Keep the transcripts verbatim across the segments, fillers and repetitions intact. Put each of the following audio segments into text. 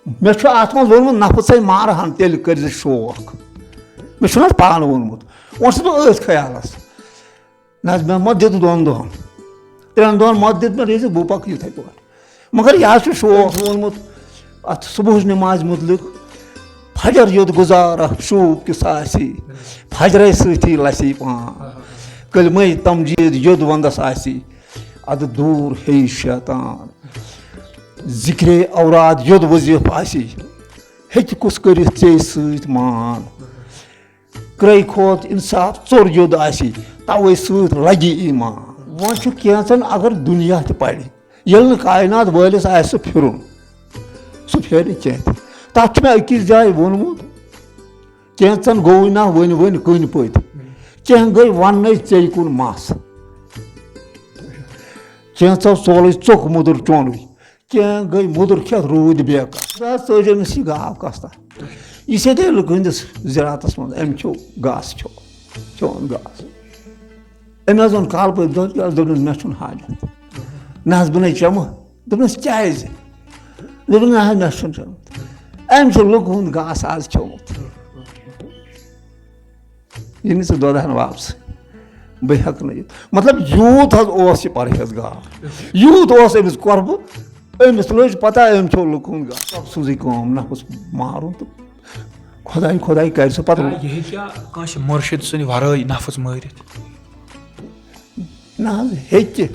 مےٚ چھُ اَتھ منٛز ووٚنمُت، نفژَے مارٕ ہن، تیٚلہِ کٔرۍ زِ شوق۔ مےٚ چھُنہٕ حظ پانہٕ ووٚنمُت۔ وۄنۍ چھُس بہٕ أتھۍ خیالَس۔ نہ حظ، مےٚ ما دیُت دۄن دۄہَن، ترٛٮ۪ن دۄہَن ما دیُت مےٚ، رٔزِ بہٕ پَکہٕ یِتھَے پٲٹھۍ۔ مگر یہِ حظ چھُ شوق ووٚنمُت اَتھ صُبحٕچ نٮ۪مازِ مُتعلِق، فجر یوٚت گُزارہ شوٗب کِس آسی، فجرے سۭتی لَسی پان۔ کلمَے تمجیٖد یوٚد وَندَس آسی، اَدٕ دوٗر ہے شیطان۔ ذِکرے اوراد یوٚد وظیٖفہٕ آسی، ہیٚکہِ کُس کٔرِتھ ژے سۭتۍ مان۔ کرٛے کھوت انصاف ژوٚر یوٚد آسی، توے سۭتۍ لگہِ ایمان۔ وۄنۍ چھُ کینٛژن اگر دُنیا تہِ پرِ، ییٚلہِ نہٕ کائنات وٲلِس آسہِ سُہ پھِرُن، سُہ پھیرِ نہٕ کینٛہہ تہِ۔ تتھ چھُ مےٚ أکِس جایہِ ووٚنمُت، کینٛژن گوٚوُے نہ وٕنہِ وٕنہِ کُنہِ پٔتۍ، کینٛہہ گٔے وننَے ژے کُن مس، کینٛژو ژولُے ژوٚک مُدُر چونُے۔ کینٛہہ گٔے مُدُر کھٮ۪تھ روٗدۍ بیکار۔ بہٕ حظ ژٔج أمِس یہِ گاو کَستان۔ یہِ چھےٚ تیٚلہِ لُکہٕ ہٕنٛدِس زِراعتَس منٛز، أمۍ کھیوٚو گاسہٕ، کھیوٚو، کھیوٚن گاسہٕ۔ أمۍ حظ ووٚن کالہٕ پٲٹھۍ دۄد، یہِ حظ دوٚپنَس، "مےٚ چھُنہٕ حاجت۔ نہ حظ بہٕ نَے چٮ۪مہٕ۔" دوٚپنَس، "کیٛازِ؟" دوٚپُن، "نہ حظ، مےٚ چھُنہٕ چٮ۪مُت۔" أمۍ چھُ لُکہٕ ہُنٛد گاسہٕ آز کھیوٚمُت۔ یہِ نہٕ ژٕ دۄدہَن واپسٕے، بہٕ ہٮ۪کہٕ نہٕ یِتھ۔ مطلب، یوٗت حظ اوس یہِ پرہیزگار، یوٗت اوس أمِس قۄربہٕ، أمِس لٔج پتہ، أمۍ کھیوٚو لُکہٕ ہُنٛد گاسہٕ۔ رۄب سٕنٛزٕے کٲم، نفس مارُن تہٕ خۄداے، خۄداے کرِ سُہ پتہٕ۔ آ، یہِ ہیٚکیٛاہ کٲنٛسہِ مُرشِد سٕنٛدِ ورٲے نفس مٲرِتھ؟ نہ حظ، ہیٚکہِ،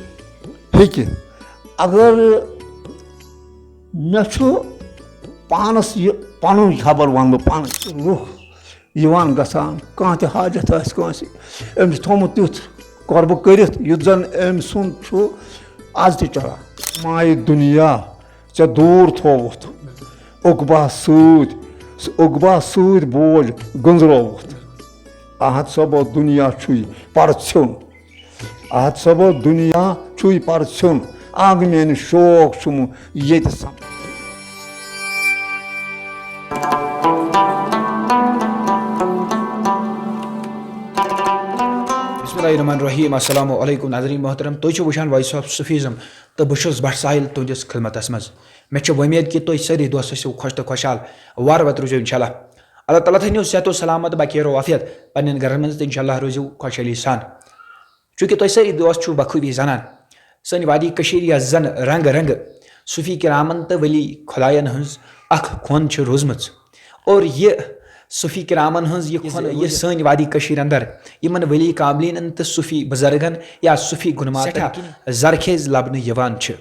ہیٚکہِ۔ اگر مےٚ چھُ پانس یہِ پنُن خبر ونہٕ بہٕ پانس، لُکھ یِوان گژھان، کانٛہہ تہِ حاجت آسہِ کٲنٛسہِ، أمۍ چھُ تھوٚومُت تیُتھ قۄربہٕ کٔرِتھ، یُتھ زن أمۍ سُنٛد چھُ آز تہِ چلان۔ مایہِ دُنیا ژےٚ دوٗر تھووُتھ، عقبہ سۭتۍ، عقبہ سۭتۍ بوج گٔنٛزرووُتھ۔ احد صٲبو، دُنیا چھُے پرژھیوٚن۔ احد صٲبو، دُنیا چھُے پرژھیوٚن، آنٛگہٕ میٛانہِ شوق چھُم ییٚتہِ سم۔ بسم اللہ الرحمن الرحیم۔ السلام علیکم ناظرین محترم، تُہۍ چھِو وٕچھان Voice of Sufism تہٕ بہٕ چھُس بٹ ساحل تُہنٛدِس خدمتس منٛز۔ مےٚ چھِ وۄمید کہِ تُہۍ سٲری دوست ٲسِو خۄش تہٕ خۄشحال، وارٕ وتہِ روٗزِو انشاءاللہ۔ اللہ تعالیٰ تھٲینو صحت و سلامت، باقی ہیرو عافیت پننٮ۪ن گرن منٛز تہٕ انشاءاللہ روٗزِو خۄشحٲلی سان۔ چونکہ تُہۍ سٲری دوست چھِو بخوٗبی زانان، سٲنۍ وادی کٔشیٖر یۄس زن رنٛگہٕ رنٛگہٕ صوٗفی کرامن تہٕ ؤلی خۄدایَن ہٕنٛز اکھ کھۄن چھِ روٗزمٕژ۔ اور یہِ صوٗفی کرامن ہٕنٛز یہِ کھۄن، یہِ سٲنۍ وادی کٔشیٖر اندر یِمن ؤلی کاملیٖنن تہٕ صوٗفی بُزرگن یا صوٗفی گُنماتن سٮ۪ٹھاہ زرخیز لبنہٕ یِوان چھِ۔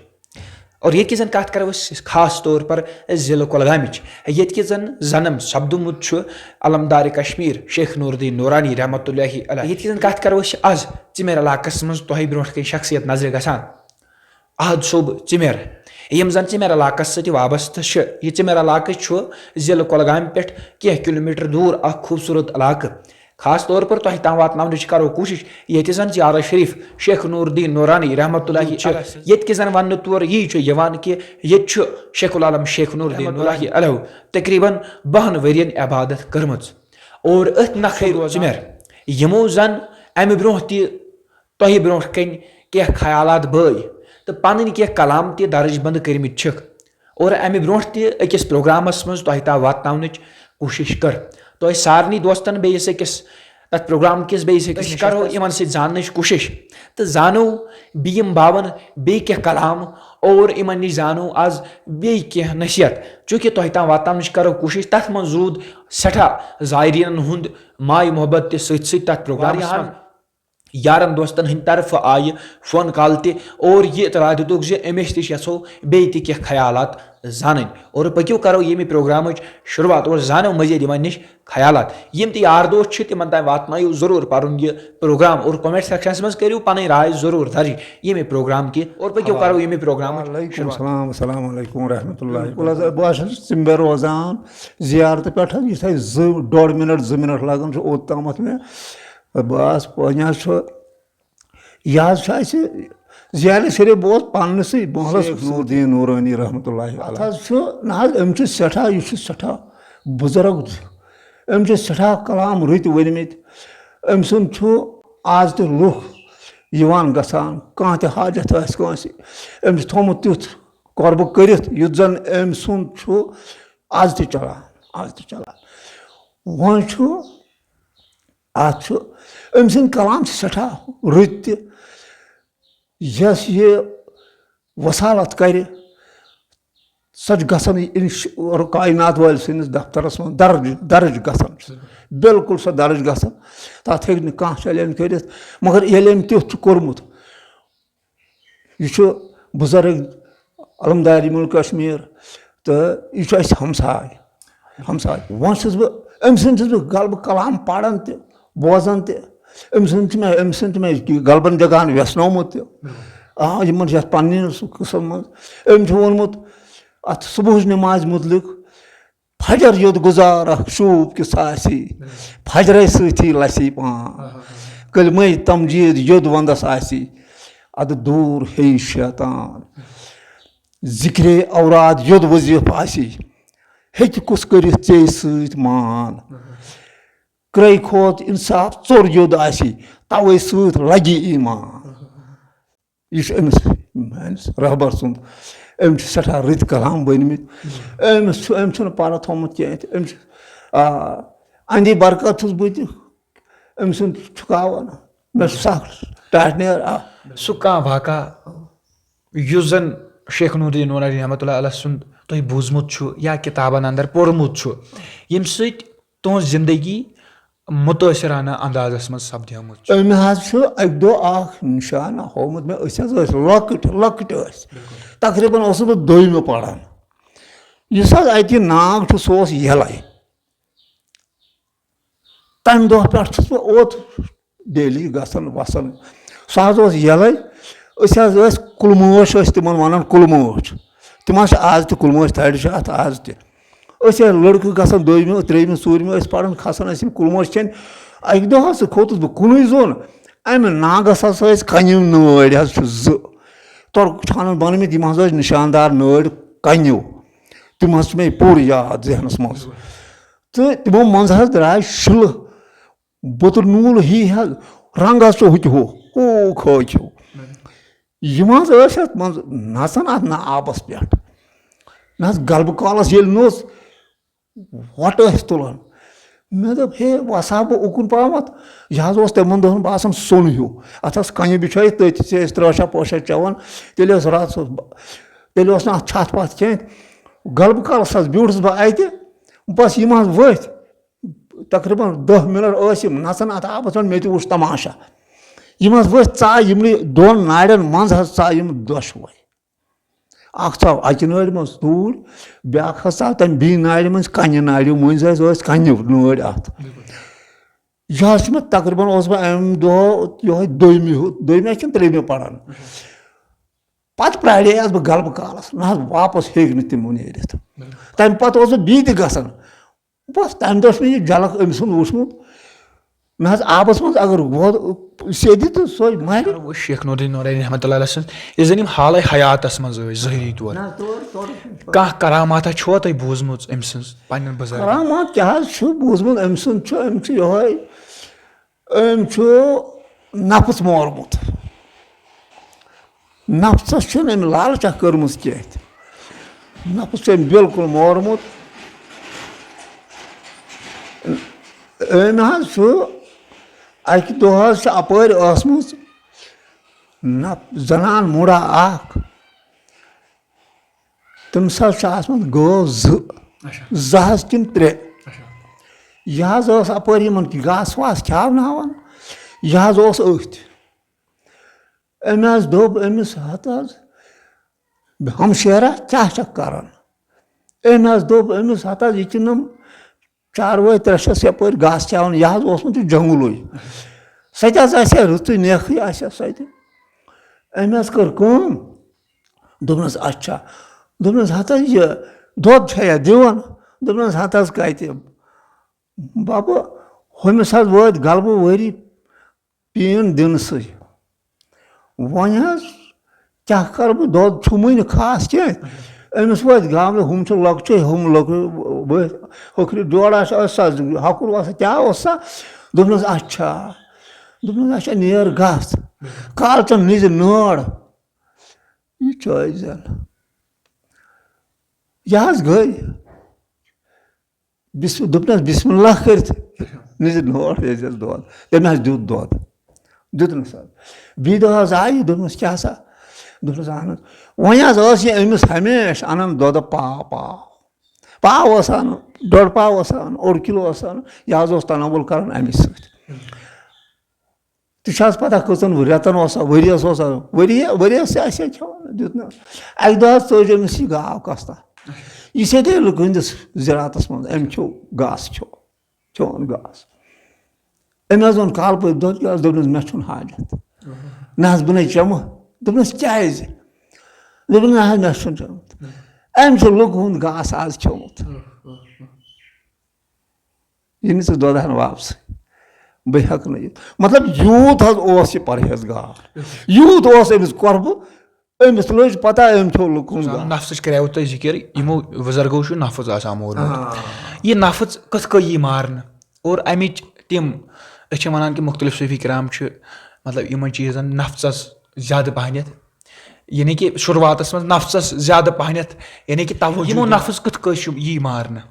اور ییٚتہِ کہِ زن کتھ کرو أسۍ خاص طور پر ضلعہٕ کۄلگامٕچ، ییٚتہِ کہِ زن جنم سپدُمُت چھُ علمدار کشمیر شیخ نور الدین نورانی رحمتہ اللہ علیہ۔ ییٚتہِ کہِ زن کتھ کرو أسۍ آز ژِمیر علاقس منٛز تۄہہِ برونٛٹھ کنہِ شخصیت نظرِ گژھان، احد صٲب ژِمیر، یِم زن ژِمیر علاقس سۭتۍ وابستہٕ چھِ۔ یہِ ژِمیر علاقہٕ چھُ ضلعہٕ کۄلگامہِ پٮ۪ٹھ کینٛہہ کلومیٹر دوٗر اکھ خوٗبصوٗرت علاقہٕ۔ خاص طور پر تۄہہِ تام واتناونٕچ کرو کوٗشش، ییٚتہِ زن زیارت شریف شیخ نور الدین نورانی رحمتہ اللہ چھِ، علیہ، ییٚتہِ کہِ زن وننہٕ تور یی چھُ یِوان کہِ ییٚتہِ چھُ شیخ العالم شیخ نور الدین نورانی علیہ تقریباً بہن ؤرین عبادت کٔرمٕژ۔ اور أتھۍ نکھے روزان ژِمیر، یِمو زن امہِ برونٛہہ تہِ تۄہہِ برونٛٹھ کنہِ کینٛہہ خیالات بٲے تہٕ پنٕنۍ کینٛہہ کلام تہِ درج بند کٔرمٕتۍ چھِکھ۔ اور امہِ برونٛٹھ تہِ أکِس پروگرامس منٛز تۄہہِ تام واتناونٕچ کوٗشش کٔر۔ تۄہہِ سارنٕے دوستن بیٚیِس أکِس تتھ پروگرام کِس بیٚیِس أکِس أسۍ کرو یِمن سۭتۍ زاننٕچ کوٗشش تہٕ زانو بیٚیہِ یِم باون بیٚیہِ کینٛہہ کلام اور یِمن نِش زانو آز بیٚیہِ کینٛہہ نصیحت۔ چونکہ تۄہہِ تام واتناونٕچ کرو کوٗشش، تتھ منٛز روٗد سٮ۪ٹھاہ زائرینن ہُنٛد ماے محبت تہِ سۭتۍ سۭتۍ تتھ پروگرامس واریاہن منٛز۔ یارن دوستن ہٕنٛدِ طرفہٕ آیہِ فون کال تہِ اور یہِ اطلاع دِتُکھ زِ أمِس تہِ چھِ یژھو بیٚیہِ تہِ کینٛہہ خیالات زانٕنۍ۔ اور پٔکِو کرو ییٚمہِ پروگرامٕچ شروٗعات اور زانو مزید یِمن نِش خیالات۔ یِم تہِ یار دوست چھِ تِمن تام واتنٲیِو ضروٗر پنُن یہِ پروگرام اور comment sectionس منٛز کٔرِو پنٕنۍ راے ضروٗر درج ییٚمہِ پروگرام کہِ۔ اور پٔکِو کرو ییٚمہِ پروگرامٕچ وعلیکم شروٗعات۔ السلام، السلام علیکم ورحمۃ اللہ۔ بِلکُل حظ، بہٕ حظ چھُس ژِمبٮ۪ر روزان زیارتہٕ پٮ۪ٹھ حظ، یِتھَے زٕ ڈۄڈ مِنٹ، زٕ مِنٹ لگان چھُ اوٚت تامَتھ مےٚ۔ بس، وۄنۍ حظ چھُ، یہِ حظ چھُ اَسہِ زیارت شریف بہٕ اوسُس پننِسٕے محلس شیخ نور الدین نورانی رحمتہ اللہ علیہ۔ اَتھ حظ چھُ، نہ حظ، أمۍ چھِ سٮ۪ٹھاہ، یہِ چھُ سٮ۪ٹھاہ بُزرگ، أمۍ چھِ سٮ۪ٹھاہ کلام رٕتۍ ؤنۍمٕتۍ۔ أمۍ سُنٛد چھُ آز تہِ لُکھ یِوان گژھان، کانٛہہ تہِ حاجت آسہِ کٲنٛسہِ، أمۍ چھُ تھوٚومُت تیُتھ قۄربہٕ کٔرِتھ، یُتھ زن أمۍ سُنٛد چھُ آز تہِ چلان، آز تہِ چلان۔ وۄنۍ چھُ، اَتھ چھُ، أمۍ سٕنٛدۍ کلام چھِ سٮ۪ٹھاہ رٕتۍ تہِ۔ یۄس یہِ وصالت کرِ، سۄ چھِ گژھان یہِ انش-، کائنات وٲلۍ سٕنٛدِس دفترس منٛز درج، درج گژھان۔ بالکل سۄ درج گژھان۔ تَتھ ہیٚکہِ نہٕ کانٛہہ challenge کٔرِتھ۔ مگر ییٚلہِ أمۍ تیُتھ چھُ کوٚرمُت، یہِ چھُ بُزرگ علمدار مُلک کشمیر تہٕ یہِ چھُ اَسہِ ہمساے، ہمساے۔ وۄنۍ چھُس بہٕ أمۍ سُنٛد، چھُس بہٕ غلبہٕ کلام پران تہِ، بوزان تہِ۔ أمۍ سُنٛد چھُ مےٚ، أمۍ سُنٛد چھُ مےٚ یہِ غلبن جگان ویژنومُت تہِ۔ آ، یِمن چھِ یَتھ پننہِ قٕصن منٛز، أمۍ چھُ ووٚنمُت اَتھ صبحٕچ نمازِ مُتعلق، فجر یوٚت گُزارکھ شوٗب کِس آسی، فجرے سۭتی لسی پان۔ کلمے تمجید یوٚد ونٛدس آسی، ادٕ دوٗر ہیٚیہِ شیطان۔ ذکرے اوراد یوٚد وظیفہٕ آسی، ہیٚکہِ کُس کٔرِتھ ژے سۭتۍ مان۔ کرے کھوت انصاف ژوٚر یوٚد آسی، توے سۭتۍ لگہِ ایمان۔ یہِ چھُ أمِس، میٛٲنِس رہبر سُنٛد، أمۍ چھِ سٮ۪ٹھاہ رٕتۍ کلام ؤنۍمٕتۍ۔ أمِس چھُ، أمۍ چھُنہٕ پَرٕ تھوٚمُت کینٛہہ تہِ۔ أمۍ چھُ، آ، اَندی برکت چھُس بہٕ تہِ أمۍ سُنٛد چھُکاوان۔ مےٚ چھُ سَکھ ٹاٹھۍ نیر، آ۔ سُہ کانٛہہ واقعہ، یُس زَن شیخ نوٗر الدیٖن نورانی رحمتہ اللہ علیہ سُنٛد تۄہہِ بوٗزمُت چھُ یا کِتابَن اندر پوٚرمُت چھُ، ییٚمہِ سۭتۍ تُہٕنٛز زندگی مُتٲثِرانہ اندازس منٛز سپدیمٕژ چھِ؟ أمۍ حظ چھُ اَکہِ دۄہ اکھ نِشانہ ہوومُت مےٚ۔ أسۍ حظ ٲسۍ لۄکٕٹۍ، لۄکٕٹۍ ٲسۍ۔ تقریٖباً اوسُس بہٕ دوٚیمہِ پران۔ یُس حظ اَتہِ یہِ ناگ چھُ، سُہ اوس یَلَے۔ تَمہِ دۄہ پٮ۪ٹھ چھُس بہٕ اوٚت daily گژھان وَسان۔ سُہ حظ اوس یَلَے۔ أسۍ حظ ٲسۍ کُلمٲچھ، ٲسۍ تِمَن وَنان کُلمٲچھ۔ تِم حظ چھِ آز تہِ کُلمٲچھ، تھَرِ چھِ اَتھ آز تہِ۔ أسۍ ٲسۍ لٔڑکہٕ گژھان دوٚیمہِ، ترٛیٚیمہِ، ژوٗرمہِ ٲسۍ پَران، کھسان ٲسۍ یِم کُلمٲچھ کھٮ۪نہِ۔ اَکہِ دۄہ حظ کھوٚتُس بہٕ کُنُے زوٚن، اَمہِ ناگَس ہسا ٲسۍ کَنہِ نٲرۍ حظ چھِ زٕ۔ تۄرکہٕ چھانَن بَنٲومٕتۍ، یِم حظ ٲسۍ نِشاندار نٲرۍ کَنیو۔ تِم حظ چھِ مےٚ پوٗرٕ یاد ذہنَس منٛز۔ تہٕ تِمو منٛز حظ درٛاے شِلہٕ، بُتُر نوٗل ہی حظ، رنٛگ حظ چھُ ہُہ تہِ ہُہ، ہُہ کھٲج ہیوٗ۔ یِم حظ ٲسۍ اَتھ منٛز نَژان اَتھ نہ آبَس پٮ۪ٹھ۔ نہ حظ گَلبہٕ کالَس ییٚلہِ نوٚژ، وۄٹہٕ ٲسۍ تُلان۔ مےٚ دوٚپ، "ہے، وَسہٕ ہا بہٕ اُکُن پَہمَتھ۔" یہِ حظ اوس تِمَن دۄہَن باسان سوٚن ہیوٗ۔ اَتھ ٲس کَنہِ بِچھٲیِتھ، تٔتھۍ ٲسۍ أسۍ ترٛاشا پوشا چٮ۪وان۔ تیٚلہِ ٲس راتَس اوس، تیٚلہِ اوس نہٕ اَتھ چھَتھ پَتھ کینٛہہ۔ گَلبہٕ کالَس حظ بیوٗٹھُس بہٕ اَتہِ، بَس یِم حظ ؤتھۍ۔ تقریٖباً دَہ مِنَٹ ٲسۍ یِم نَژان اَتھ آبَس منٛز، مےٚ تہِ وُچھ تماشا۔ یِم حظ ؤتھۍ، ژاے یِمنٕے دۄن نارٮ۪ن منٛز حظ ژاے یِم دۄشوَے۔ اَکھ ژاو اَکہِ نٲرِ منٛز توٗرۍ، بیٛاکھ حظ ژاو تَمہِ بیٚیہِ نارِ منٛز، کَنہِ نارِ مٔنٛزۍ حظ ٲسۍ کَنہِ نٲرۍ اَتھ۔ یہِ حظ چھُ مےٚ تقریٖباً اوسُس بہٕ اَمہِ دۄہ یِہوٚے دوٚیمہِ ہیوٚت، دوٚیمہِ آسہِ کِنہٕ ترٛیٚیمہِ پَران۔ پَتہٕ پرٛارییَس بہٕ گَلبہٕ کالَس، نہ حظ واپَس ہیٚکۍ نہٕ تِمو نیٖرِتھ۔ تَمہِ پَتہٕ اوسُس بہٕ بیٚیہِ تہِ گژھان۔ بَس تَمہِ دۄہ چھُ مےٚ یہِ جھلک أمۍ سُنٛد وٕچھمُت۔ نہ حظ، آبَس منٛز اگر وۄد سیٚدِ تہٕ سۄے مَرِ۔ کرو وۄنۍ شیخ نوٗر الدیٖن نورانی رحمتہ اللہ علیہ سٕنٛز، یُس زَن یِم حالے حیاتَس منٛز ٲسۍ ظٲہری طور۔ نہ، تورٕ، تورٕ چھُنہٕ۔ کانٛہہ کراماتہ چھُوا تۄہہِ بوٗزمُت أمۍ سٕنٛز پنٛنٮ۪ن بُزرگن؟ کرامات کیٛاہ حظ چھُ بوٗزمُت أمۍ سُنٛد؟ چھُ، أمۍ چھُ یِہوٚے، أمۍ چھُ نفس مورمُت۔ نفسَس چھُنہٕ أمۍ لالچا کٔرمٕژ کینٛہہ تہِ۔ نفس چھُ أمۍ بالکل مورمُت۔ أمۍ حظ چھُ اَکہِ دۄہ حظ چھِ اَپٲرۍ ٲسمٕژ نف-، زنان مُڑا اَکھ۔ تٔمِس حظ چھِ آسمَژ گٲو زٕ، اچھا۔ زٕ حظ کِنہٕ ترٛےٚ۔ اچھا۔ یہِ حظ ٲس اَپٲرۍ یِمَن کہِ گاسہٕ واسہٕ کھیٛاوناوان، یہِ حظ اوس أتھۍ۔ أمۍ حظ دوٚپ أمِس، "ہَتہٕ حظ، ہمشیرا، کیٛاہ چھَکھ کَران؟" أمۍ حظ دوٚپ أمِس، "ہَتہٕ حظ، یہِ چھِ نہٕ چاروٲے ترٛےٚ چھَس یَپٲرۍ گاسہٕ کھٮ۪وان، یہِ حظ اوسمُت یہِ جنٛگلٕے۔ سۄ تہِ حظ آسہِ ہا رٕژٕے، نیکھٕے آسہِ ہا سۄ تہِ۔" أمۍ حظ کٔر کٲم، دوٚپنَس، "اچھا۔" دوٚپنَس، "ہَتہٕ حظ، یہِ دۄد چھا یَتھ دِوان؟" دوٚپنَس، "ہَتہٕ حظ کَتہِ؟ بَبہٕ، ہُمِس حظ وٲتۍ غلبہٕ ؤری پیٖن دِنسٕے۔ وۄنۍ حظ کیٛاہ کَرٕ بہٕ؟ دۄد چھُمٕے نہٕ خاص کینٛہہ۔ أمِس وٲتۍ گامہٕ، ہُم چھِ لۄکچے، ہُم لۄکٕٹۍ، ؤتھۍ ہُکھرِ ڈوڈ آسہِ، ٲس سا ہۄکُر وۄسا کیٛاہ اوس سا؟" دوٚپنَس، "اچھا۔" دوٚپنَس، "اچھا، نیر گژھ۔ کالچَن نِزِ نٲر۔ یہِ چٲے زٮ۪ن۔" یہِ حظ گٔے۔ بس-، دوٚپنَس، "بسم اللہ کٔرِتھ نِزِ نوٹ، ییٚتہِ دۄد۔" تٔمۍ حظ دیُت دۄد، دیُتنَس حظ۔ بیٚیہِ دۄہ حظ آیہِ، دوٚپنَس، "کیٛاہ سا؟" دوٚپنَس، "اَہَن حظ، وۄنۍ حظ ٲس یہِ أمِس ہمیشہِ اَنان دۄدٕ پاو پاو، پاو اوس اَنان، ڈۄڈ پاو اوس اَنان، اوٚڑ کِلوٗ اوس اَنان، یہِ حظ اوس تناوُل کَران اَمی سۭتۍ۔" تہِ چھِ حظ پتہ کٔژَن رٮ۪تَن اوس سا، ؤریَس اوس سا، ؤری-، ؤریَس تہِ آسہِ ہا کھٮ۪وان، دیُت نہٕ۔ اَکہِ دۄہ حظ ژٔج أمِس یہِ گاو کستہ۔ یہِ چھے تیٚلہِ لُکہٕ ہٕنٛدِس زِراعتَس منٛز، أمۍ کھیوٚو گاسہٕ، کھیوٚو، کھیوٚون گاسہٕ۔ أمۍ حظ اوٚن کالہٕ پٲٹھۍ دۄد گیلاس، دوٚپنَس، "مےٚ چھُنہٕ حاجت۔ نہ حظ، بہٕ نَے چٮ۪مہٕ۔" دوٚپنَس، "کیٛازِ؟" دوٚپُن، "نہ حظ، مےٚ چھُنہٕ چوٚمُت۔" أمۍ چھُ لُکہٕ ہُنٛد گاسہٕ آز کھیوٚمُت۔ یہِ نہٕ ژٕ دۄدہَن واپسٕے، بہٕ ہٮ۪کہٕ نہٕ یِتھ۔ مطلب، یوٗت حظ اوس یہِ پرہیزگار، یوٗت اوس أمِس قۄربہٕ، أمِس لٔج پتہ، أمۍ کھیوٚو لُکہٕ ہُنٛد گاسہٕ۔ نفسٕچ کریاوٕ تۄہہِ ذِکِر، یِمو بُزرگو چھُ نفس آسان مورمُت۔ آ۔ یہِ نفس کِتھ کٔنۍ یی مارنہٕ؟ اور اَمِچ تِم، أسۍ چھِ وَنان کہِ مُختٔلِف صوٗفی کرام چھِ، مطلب، یِمن چیٖزن نفسس زیادٕ پہنتھ، یعنی کہِ شروٗعاتس منٛز نفسس زیادٕ پہنتھ، یعنی کہِ توجہ یِمو دیُن۔ نفس کِتھ کٔنۍ چھُ یی مارنہٕ؟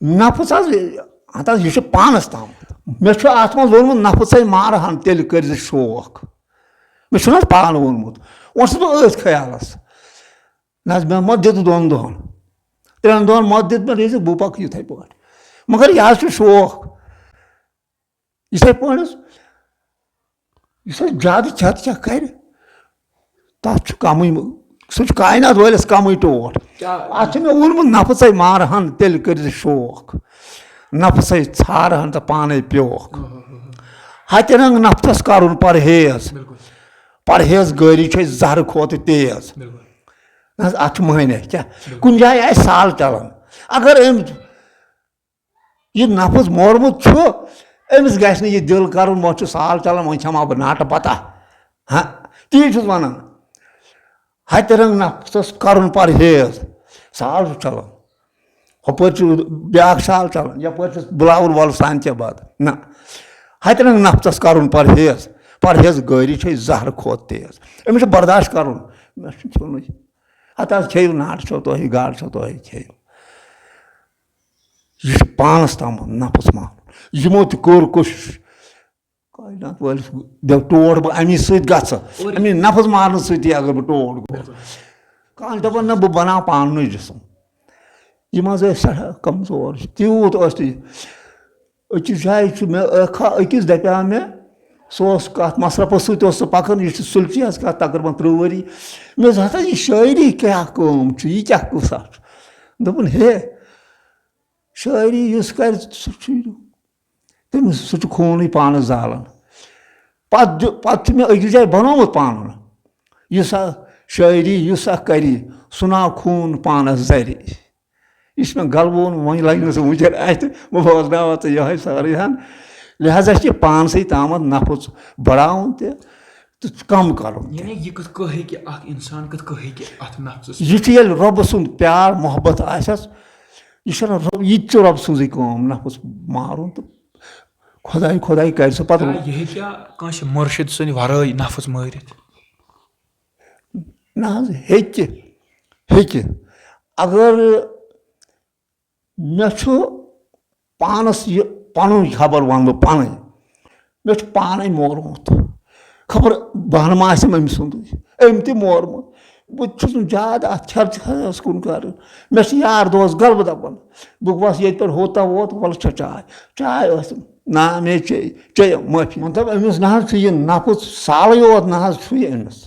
نفس حظ، ہتا یہِ چھُ پانس تام۔ مےٚ چھُ اتھ منٛز ووٚنمُت، "نفسے مارٕ ہن، تیٚلہِ کٔرۍ زِ شوق۔" مےٚ چھُنہٕ حظ پانہٕ ووٚنمُت۔ وۄنۍ چھُس بہٕ أتھۍ خیالس۔ نہ حظ، مےٚ مت دِتھ دۄن دۄہن، ترٛٮ۪ن دۄہن مت دِتھ مےٚ، دوٚپُکھ، "بہٕ پکہٕ یِتھے پٲٹھۍ۔" مگر یہِ حظ چھُ شوق۔ یِتھے پٲٹھۍ حظ، یُس حظ زیادٕ کھٮ۪تھ کیٛاہ کرِ، تَتھ چھُ کَمٕے، سُہ چھُ کاینات وٲلِس کَمٕے ٹوٹھ۔ کیٛاہ؟ اَتھ چھُ مےٚ ووٚنمُت، "نفسَے مارٕ ہن، تیٚلہِ کٔرۍ زِ شوق۔ نفسَے ژھارٕ ہن تہٕ پانَے پیوکھ۔" ہتہِ رنٛگ نفسَس کَرُن پرہیز۔ بِلکُل۔ پرہیز گٲری چھے زہرٕ کھۄتہٕ تیز۔ بِلکُل۔ نہ حظ، اَتھ چھُ معنی کیٛاہ؟ بِلکُل۔ کُنہِ جایہِ آسہِ سال چلان، اگر أمۍ یہِ نفس مورمُت چھُ، أمِس گژھِ نہٕ یہِ دِل کرُن، وۄنۍ چھُ سال چلان، وۄنۍ کھٮ۪مہٕ ہا بہٕ ناٹہٕ بتہ۔ ہاں، تی چھُس ونان۔ ہتہِ رنگ نفسس کرُن پرہیز۔ سال چھُ چلان۔ ہُپٲرۍ چھُ بیاکھ سال چلان، یپٲرۍ چھُس بلاوُل وۄلہٕ سان تہِ بد۔ نہ، ہتہِ رنگ نفسس کرُن پرہیز۔ پرہیز گٲری چھے زہرٕ کھۄتہٕ تیز۔ أمِس چھُ برداشت کرُن۔ مےٚ چھُ کھیوٚنُے۔ ہتہٕ حظ کھیٚیِو، ناٹہٕ چھو تۄہہِ، گاڈٕ چھو تۄہہِ، کھیٚیِو۔ یہِ چھُ پانَس تام نفس مارُن۔ یِمو تہِ کٔر کوٗشِش۔ کائنات وٲلِس دِ ٹوٹھ بہٕ اَمی سۭتۍ گژھٕ، اور اَمی نفس مارنہٕ سۭتی اگر بہٕ ٹوٹھ گوٚو۔ کانٛہہ چھُ دَپان، "نہ، بہٕ بَناو پانہٕ جسم۔" یِم حظ ٲسۍ سٮ۪ٹھاہ کمزور، تیوٗت ٲسۍ نہٕ یہِ۔ أکِس جایہِ چھُ مےٚ ٲخا-، أکِس دَپیٛاو مےٚ، سُہ اوس کَتھ مصرفَس سۭتۍ اوس سُہ پَکان، یہِ چھُ سُلچی حظ کَتھ تقریٖباً ترٛہ ؤری۔ مےٚ دوٚپُس، "ہَتہ، یہِ شٲعری کیٛاہ کٲم چھِ، یہِ کیٛاہ قٕصہ چھُ؟" دوٚپُن، "ہے، شٲعری یُس کَرِ، سُہ چھُ، تٔمِس، سُہ چھُ خوٗنٕے پانَس زالان۔" پَتہٕ دیُ-، پَتہٕ چھُ مےٚ أکِس جایہِ بَنومُت پانَن، یُس ہا شٲعری، یُس ہا کَری، سُہ ناو خوٗن پانَس زَرِ۔ یہِ چھُ مےٚ گَلہٕ ووٚن، وۄنۍ لَگہِ نہٕ سُہ وٕنکٮ۪ن اَتھِ، بہٕ بوزناوَتھ ژٕ یِہوٚے سٲرٕے ہَن۔ لہذا چھِ پانسٕے تامَتھ نفس بڑاوُن تہِ تہٕ کم کرُن تہِ۔ یعنی یہِ کِتھ کٔنۍ ہیٚکہِ اکھ انسان، کِتھ کٔنۍ ہیٚکہِ اتھ نفسس یہِ چھُ ییٚلہِ رۄبہٕ سُنٛد پیار محبت آسٮ۪س، یہِ چھُنہٕ رۄب-، یہِ تہِ چھُ رۄبہٕ سٕنٛزٕے کٲم نفس مارُن تہٕ خۄداے، خۄداے کرِ سُہ پتہٕ۔ کیٛاہ یہِ ہیٚکیٛاہ کٲنٛسہِ مُرشِد سٕنٛدِ ورٲے نفس مٲرِتھ؟ نہ حظ، ہیٚکہِ، ہیٚکہِ۔ اگر مےٚ چھُ پانَس یہِ پَنُن خبر وَنہٕ بہٕ پَنٕنۍ۔ مےٚ چھُ پانَے مورمُت۔ خبر بہانہٕ ما آسٮ۪م أمۍ سُنٛدُے۔ أمۍ تہِ مورمُت۔ بہٕ تہِ چھُس نہٕ زیادٕ اَتھ چرچہِ خاص کُن کَران۔ مےٚ چھِ یار دوس غلبہٕ دَپان، دوٚپُکھ، "بَس ییٚتہِ پٮ۪ٹھ ہوٚت تام ووت، وَلہٕ چےٚ چاے۔" چاے ٲسٕم۔ نا، مےٚ چے، چیٚیَم معٲفی۔ مطلب، أمِس نہ حظ چھُ یہِ نفس سالٕے یوت نہ حظ چھُ یہِ أمِس۔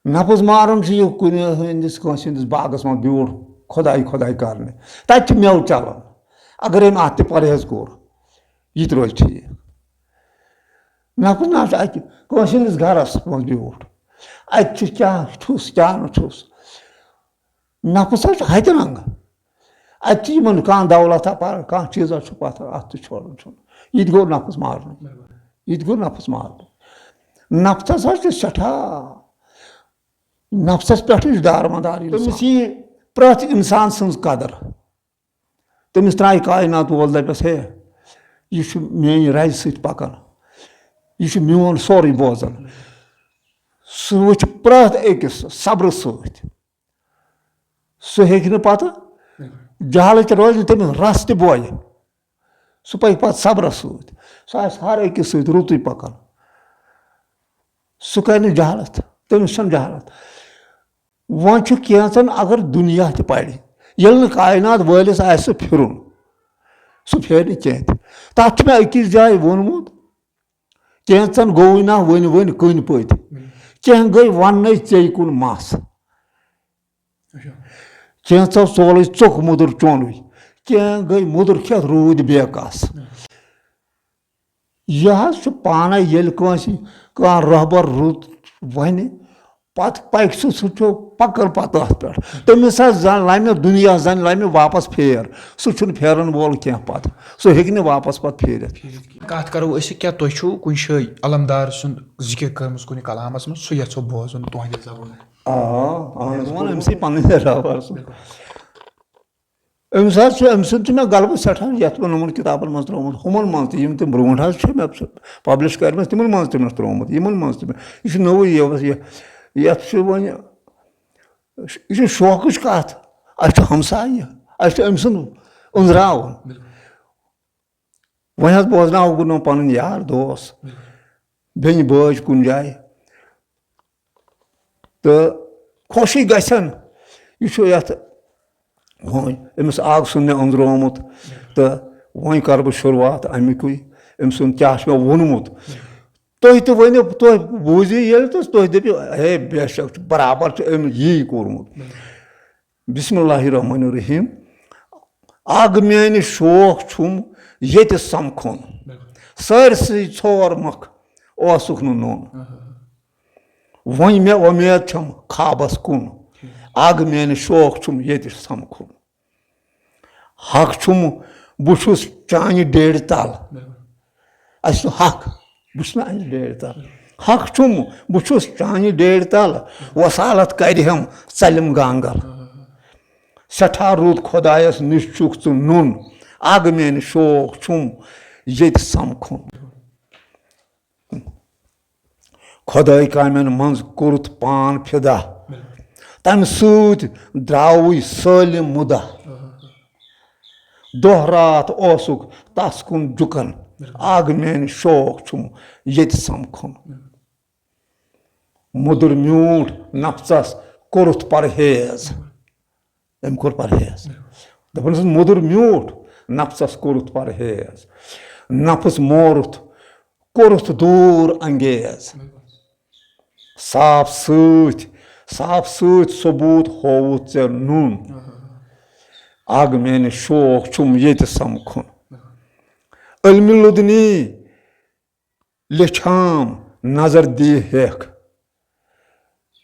نفس مارُن چھُ یہِ کُنہِ ہٕنٛدِس، کٲنٛسہِ ہٕنٛدِس باغس منٛز بیوٗٹھ خۄداے خۄداے کرنہِ۔ تَتہِ چھُ مٮ۪وٕ چلان۔ اگر أمۍ اَتھ تہِ پرہیز کوٚر، یہِ تہِ روزِ ٹھیٖک۔ نفس نہ چھُ اَتہِ کٲنٛسہِ ہٕنٛدِس گرس منٛز بیوٗٹھ۔ اَتہِ چھُ کیٛاہ چھُس، کیٛاہ نہٕ چھُس۔ نفس حظ چھُ ہتہِ رنٛگہٕ۔ اَتہِ چھِ یِمن کانٛہہ دولت اَپار، کانٛہہ چیٖزا چھُ پتھر، اَتھ تہِ چھُ چھوڑُن ژھُن۔ یہِ تہِ گوٚو نفس مارُن۔ یہِ تہِ گوٚو نفس مارُن۔ نفسس حظ چھُ سٮ۪ٹھاہ، نفسس پٮ۪ٹھ چھُ دارمدار اِنسان۔ تٔمِس یی پرٛٮ۪تھ اِنسان سٕنٛز قدر۔ تٔمِس ترٛایہِ کاینات وول، دَپٮ۪س، "ہے، یہِ چھُ میٛانہِ رَزِ سۭتۍ پکان۔ یہِ چھُ میون سورُے بوزان۔" سُہ وٕچھِ پرٛٮ۪تھ أکِس صبرٕ سۭتۍ۔ سُہ ہیٚکہِ نہٕ پتہٕ جہالت روزِ نہٕ تٔمِس رس تہِ بویہِ۔ سُہ پکہِ پتہٕ صبرس سۭتۍ۔ سُہ آسہِ ہر أکِس سۭتۍ رُتُے پکان۔ سُہ کرِ نہٕ جہالت، تٔمِس چھَنہٕ جہالت۔ وۄنۍ چھُ کینٛژن اگر دُنیا تہِ پرِ، ییٚلہِ نہٕ کائنات وٲلِس آسہِ سُہ پھِرُن، سُہ پھیرِ نہٕ کینٛہہ تہِ۔ تتھ چھُ مےٚ أکِس جایہِ ووٚنمُت، کینٛژن گوٚوُے نہ وٕنہِ وٕنہِ کُنہِ پٔتۍ، کینٛہہ گٔے وننَے ژیٚیہِ کُن مس۔ اچھا۔ کینٛژو ژولُے ژوٚک مُدُر چونُے، کینٛہہ گٔے مُدُر کھٮ۪تھ روٗدۍ بے کس۔ یہِ حظ چھُ پانَے، ییٚلہِ کٲنٛسہِ کانٛہہ رہبر رُت وَنہِ، پَتہٕ پَکہِ سُہ، سُہ چھُ پَکان پَتہٕ تَتھ پٮ۪ٹھ۔ تٔمِس حظ زَن لَمہِ دُنیا، زَن لَمہِ واپَس پھیر، سُہ چھُنہٕ پھیرَن وول کینٛہہ پَتہٕ، سُہ ہیٚکہِ نہٕ واپَس پَتہٕ پھیٖرِتھ۔ کَتھ کَرو أسۍ، کیٛاہ تۄہہِ چھُو کُنہِ جایہِ علمدار سُنٛد ذِکِر کٔرمٕژ کُنہِ کلامَس منٛز، سُہ یَژھو بوزُن تُہٕنٛدِ زبٲنۍ؟ آ، اہن حظ، وَن أمۍ سٕے پَنٕنۍ رہبر سُنٛد۔ أمِس حظ چھُ، أمۍ سُنٛد چھُ مےٚ غلبہٕ سٮ۪ٹھاہ، یَتھ بہٕ یِمَن کِتابَن منٛز ترٛوومُت، ہُمَن منٛز تہِ، یِم تِم برونٛٹھ حظ چھِ مےٚ پَبلِش کٔرمٕژ، تِمَن منٛز تہِ مےٚ ترٛوومُت، یِمَن منٛز تہِ مےٚ، یہِ چھُ نوٚوُے یہِ، یہِ، یَتھ چھُ وۄنۍ، یہِ چھُ شوقٕچ کَتھ، اَسہِ چھُ ہمسایہِ، اَسہِ چھُ أمۍ سُنٛد أنٛزراوُن۔ وۄنۍ حظ بوزناوو بہٕ نہٕ پَنٕنۍ یار دوس، بیٚنہِ بٲژ کُنہِ جایہِ۔ تہٕ خۄشی گژھن۔ یہِ چھُ یَتھ وۄنۍ أمِس آغہٕ سُنٛد مےٚ أنٛزرومُت، تہٕ وۄنۍ کَرٕ بہٕ شروٗعات اَمِکُے، أمۍ سُنٛد کیٛاہ چھُ مےٚ ووٚنمُت۔ تُہۍ تہِ ؤنِو، تُہۍ بوٗزِو ییٚلہِ تہٕ تُہۍ دٔپِو، ہے، بے شک چھُ، برابر چھُ أمۍ یی کوٚرمُت۔ بسم اللہ الرحمن الرحیم۔ اَگ میٛانہِ شوق چھُم ییٚتہِ سمکھُن، سٲرسٕے ژور مۄکھ اوسُکھ نہٕ نوٚن۔ وۄنۍ مےٚ وۄمید چھم خوابس کُن، اَگ میٛانہِ شوق چھُم ییٚتہِ سمکھُن۔ حق چھُم، بہٕ چھُس چانہِ ڈیڈِ تل۔ اَسہِ چھُ حق، بہٕ چھُس نہٕ اَمہِ ڈیڈِ تل۔ حق چھُم، بہٕ چھُس چانہِ ڈیڈِ تل، وصالت کرِ ہم ژلِم گانگل۔ سٮ۪ٹھاہ رُت خۄدایس نِش چھُکھ ژٕ نوٚن، اَگ میٛانہِ شوق چھُم ییٚتہِ سمکھُن۔ خۄدٲے کامٮ۪ن منٛز کوٚرُتھ پان فِدا، تَمہِ سۭتۍ درٛاوُے سٲلِم مُدا۔ دۄہ راتھ اوسُکھ تَس کُن جُکن، اَگ میٛانہِ شوق چھُم ییٚتہِ سمکھُن۔ مُدُر میوٗٹھ نفژس کوٚرُتھ پرہیز۔ أمۍ کوٚر پرہیز۔ دوٚپُن، "سُہ مُدُر میوٗٹھ نفژس کوٚرُتھ پرہیز، نفس مورُتھ کوٚرُتھ دوٗر انگیز۔ صاف سۭتۍ، صاف سۭتۍ ثبوٗت ہووُتھ ژےٚ نوٗن۔ اَگ میٛانہِ شوق چھُم ییٚتہِ سمکھُن۔ علمِ لدنی لیٚچھام نظر دی ہیٚکھ۔"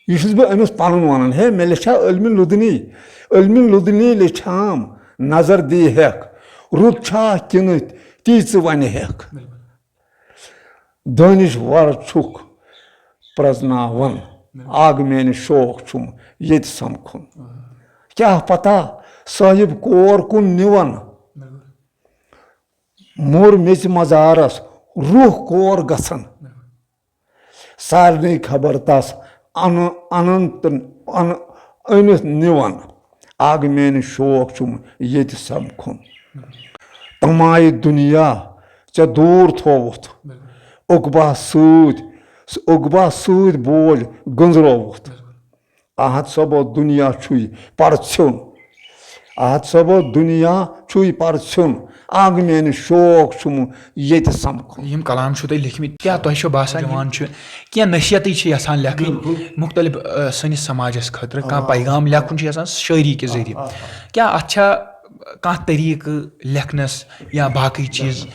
یہِ چھُس بہٕ أمِس پَنُن وَنان، ہے، مےٚ لیٚچھا علمِ لدنی، علمِ لدنی لیٚچھام نظر دی ہیٚکھ، رُت چھا کِنہٕ تی ژٕ وَنہِ ہیٚکھ۔ دٲنِشوَر چھُکھ پرٛزناوان، اَگ میٛانہِ شوق چھُم ییٚتہِ سَمکھُن۔ کیٛاہ پَتہ صٲحِب کور کُن نِوَن، موٚر میٚژِ مزارس روح کور گژھن۔ سارنٕے خبر تس ان-، انن تہٕ ان-، أنِتھ نِون۔ اَگ میٛانہِ شوق چھُم ییٚتہِ سمکھُن۔ تمایہِ دُنیا ژےٚ دوٗر تھووُتھ۔ عقبہ سۭتۍ، عقبہ سۭتۍ بوج گٔنزرووُتھ۔ احد صٲبو، دُنیا چھُے پرژھیُن۔ احد صٲبو، دُنیا چھُے پرژھیُن۔ اَگ میٛانہِ شوق چھُم ییٚتہِ سمکھُن۔ یِم کلام چھِو تۄہہِ لیکھمٕتۍ، کیٛاہ تۄہہِ چھُو باسان، جوان چھُ کینٛہہ نصیحتٕے چھِ یژھان لیکھٕنۍ، بِلکُل۔ مُختلف، آ، سٲنِس سماجس خٲطرٕ کانٛہہ آ۔ پیغام لیکھُن چھُ یژھان شٲعری کہِ آ، ذٔریعہٕ۔ آ، آ۔ کیٛاہ اتھ چھا کانٛہہ طریٖقہٕ لیکھنس یا باقٕے چیٖز،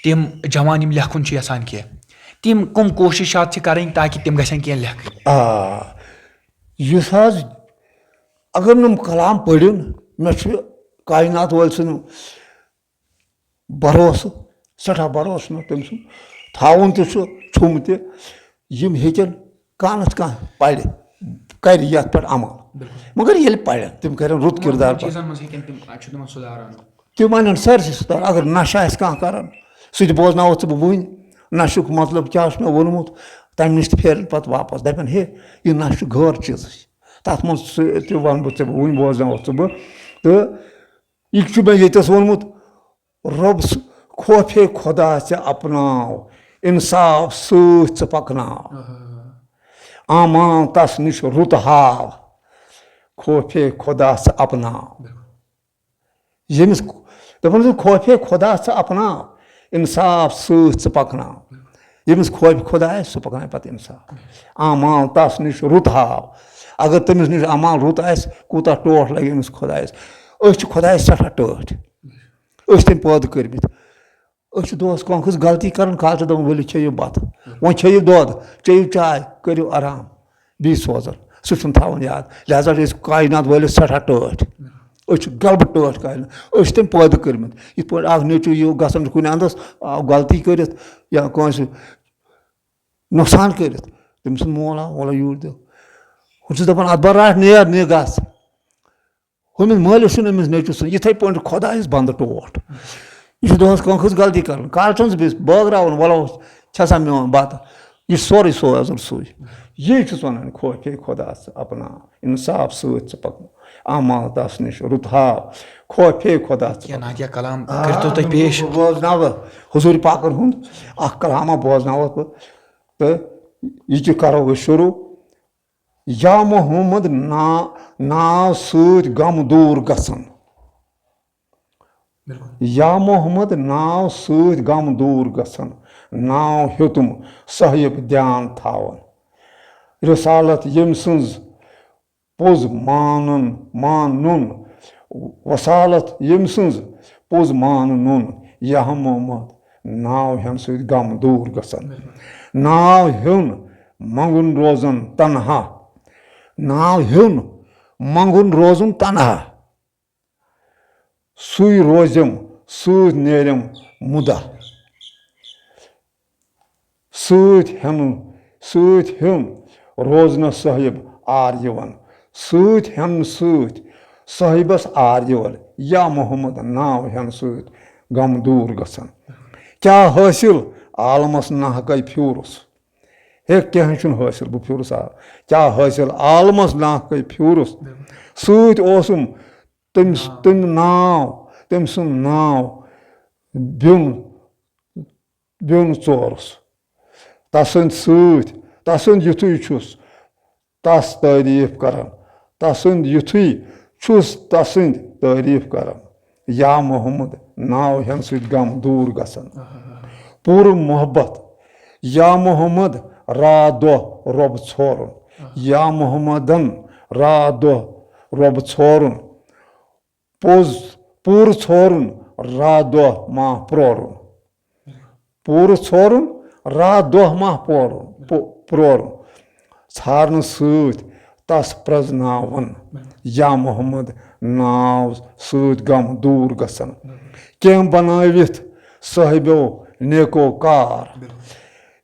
تِم جوان یِم لیکھُن چھِ یژھان کینٛہہ، تِم کٕم کوٗشِشات چھِ کرٕنۍ تاکہِ تِم گژھن کینٛہہ لیکھٕنۍ؟ آ، یُس حظ، اگر نہٕ کلام پٔرِن، مےٚ چھُ کائنات وٲلۍ سُنٛد بھروسہٕ، سٮ۪ٹھاہ بھروسہٕ مےٚ تٔمۍ سُنٛد۔ تھاوُن تہِ چھُ، چھُم تہِ، یِم ہیٚکن کانٛہہ نتہٕ کانٛہہ پرِ، کرِ یتھ پٮ۪ٹھ عمل۔ بِلکُل۔ مگر ییٚلہِ پرن، تِم کرن رُت کِمن کِردار پرن۔ چیٖزن منٛز ہیٚکن تِم، اَتہِ چھُ تِمن سُدھاران۔ تِم انن سٲرسٕے سُدھار۔ اگر نشہٕ آسہِ کانٛہہ کران، سُہ تہِ بوزناوتھ ژٕ بہٕ وُنۍ۔ نشُک مطلب کیٛاہ چھُ مےٚ ووٚنمُت، تمہِ نِش تہِ پھیرن پتہٕ واپس، دپن، ہے، یہِ نشہٕ چھُ غٲر چیٖزٕے۔ تتھ منٛز سُہ تہِ ونہٕ بہٕ ژےٚ بہٕ وُنۍ، بوزناوتھ ژٕ بہٕ۔ تہٕ یہِ چھُ مےٚ ییٚتٮ۪س ووٚنمُت، رۄب س-، خوفے خۄدا ژٕ اپناو، انصاف سۭتۍ ژٕ پکناو۔ اعمال تس نِش رُت ہاو، خوفے خۄدا ژٕ اپناو۔ ییٚمِس، دَپان چھِ، خوفے خۄدا ژٕ اپناو، انصاف سۭتۍ ژٕ پکناو۔ ییٚمِس خوفِ خۄدا آسہِ، سُہ پکنایہِ پتہٕ انصاف۔ اعمال تس نِش رُت ہاو۔ اگر تٔمِس نِش اعمال رُت آسہِ، کوٗتاہ ٹوٹھ لگہِ أمِس خۄدایس۔ أسۍ چھِ خۄدایس سٮ۪ٹھاہ ٹٲٹھۍ۔ أسۍ چھِ تٔمۍ پٲدٕ کٔرمٕتۍ۔ أسۍ چھِ دۄہس کانٛہہ کٲنٛسہِ غلطی کران، کالہٕ چھِ دپان، "ؤلِو چیٚیِو بتہٕ، وۄنۍ چیٚیِو دۄد، چیٚیِو چاے، کٔرِو آرام، بیٚیہِ سوزان۔" سُہ چھُنہٕ تھاوان یاد۔ لہذا چھِ أسۍ کاینات وٲلِس سٮ۪ٹھاہ ٹٲٹھۍ۔ أسۍ چھِ غلبہٕ ٹٲٹھۍ کاینات۔ أسۍ چھِ تٔمۍ پٲدٕ کٔرمٕتۍ۔ یِتھ پٲٹھۍ اکھ نیٚچوٗ یِیو گژھان چھُ کُنہِ اندس، آو غلطی کٔرِتھ یا کٲنٛسہِ نۄقصان کٔرِتھ، تٔمۍ سُنٛد مول آو، "وَلہٕ یوٗرۍ دِو۔" ہُہ چھُس دپان، "اتھ بر راٹھ، نیر، نیر گژھ۔" ہُمِس مٲلِس چھُنہٕ أمِس نیٚچوِس سُنٛد۔ یِتھَے پٲٹھۍ چھُ خۄدایَس بنٛدٕ ٹوٹھ۔ یہِ چھُ دۄہَس کانٛہہ کٲنٛسہِ غلطی کَران۔ کالہٕ چھُنہٕ سُہ بیٚیِس بٲگراوُن، وَلہٕ چھَسا میون بَتہٕ۔ یہِ چھُ سورُے سوزان سُے۔ یی چھُس وَنان، خوفے خۄدا ژٕ اَپناو، اِنصاف سۭتۍ ژٕ پَکُن، اعمال تَس نِش رُت ہاو، خوفے خۄدا ژٕ کینٛہہ پَکُن۔ نادیہ کلام آ، کٔرۍتو تُہۍ پیش۔ بوزناوٕ حضوٗر پاکَن ہُنٛد اَکھ کلامہ بوزناوَتھ بہٕ، تہٕ یہِ تہِ کَرو أسۍ شروٗع۔ یا محمد نا-، ناو سۭتۍ غم دوٗر گژھن۔ بِلکُل۔ یا محمد ناو سۭتۍ غم دوٗر گژھن، ناو ہیوٚتُم صٲحب دیان تھاوان۔ رسالت ییٚمۍ سٕنٛز پوٚز مانُن، مانُن، وسالت ییٚمۍ سٕنٛز پوٚز مانُن، یا محمد ناو ہٮ۪نہٕ سۭتۍ غم دوٗر گژھن۔ ناو ہیوٚن منٛگُن روزن تنہا۔ ناو ہیوٚن منٛگُن روزُن تنہا۔ سُے روزٮ۪م سۭتۍ نیرٮ۪م مُدا۔ سۭتۍ ہٮ۪نہٕ، سۭتۍ ہیوٚن روزنس صٲحب آر یِوان۔ سۭتۍ ہٮ۪نہٕ سۭتۍ صٲحبس آر یِوان۔ یا محمد ناو ہٮ۪نہٕ سۭتۍ غم دوٗر گژھن۔ کیٛاہ حٲصِل عالمس ناحقے پھیوٗرُس؟ ہے، کینٛہہ چھُنہٕ حٲصِل، بہٕ پھیوٗرُس عالم۔ کیٛاہ حٲصِل عالمس ناحقے پھیوٗرُس؟ سۭتۍ اوسُم تٔمِس، تٔمۍ ناو، تٔمۍ سُنٛد ناو بیوٚن، بیوٚن ژورُس۔ تسٕنٛدۍ سۭتۍ، تسٕنٛدۍ یُتھُے چھُس تس تعریٖف کران، تسٕنٛدۍ یُتھُے چھُس تسٕنٛدۍ تعریٖف کران۔ یا محمد ناو ہٮ۪نہٕ سۭتۍ غم دوٗر گژھن۔ پوٗرٕ محبت، یا محمد راتھ دۄہ رۄب ژھورُن۔ یا محمدن راتھ دۄہ رۄب ژھورُن۔ پوٚز پوٗرٕ ژھورُن، راتھ دۄہ ما پرورُن۔ پوٗرٕ ژھورُن، راتھ دۄہ ما پورُن، پو-، پرورُن۔ ژھارنہٕ سۭتۍ تس پرٛزناوُن۔ یا محمد ناو سۭتۍ غم دوٗر گژھن۔ کینٛہہ بنٲوِتھ صٲحبیو نیکو کار۔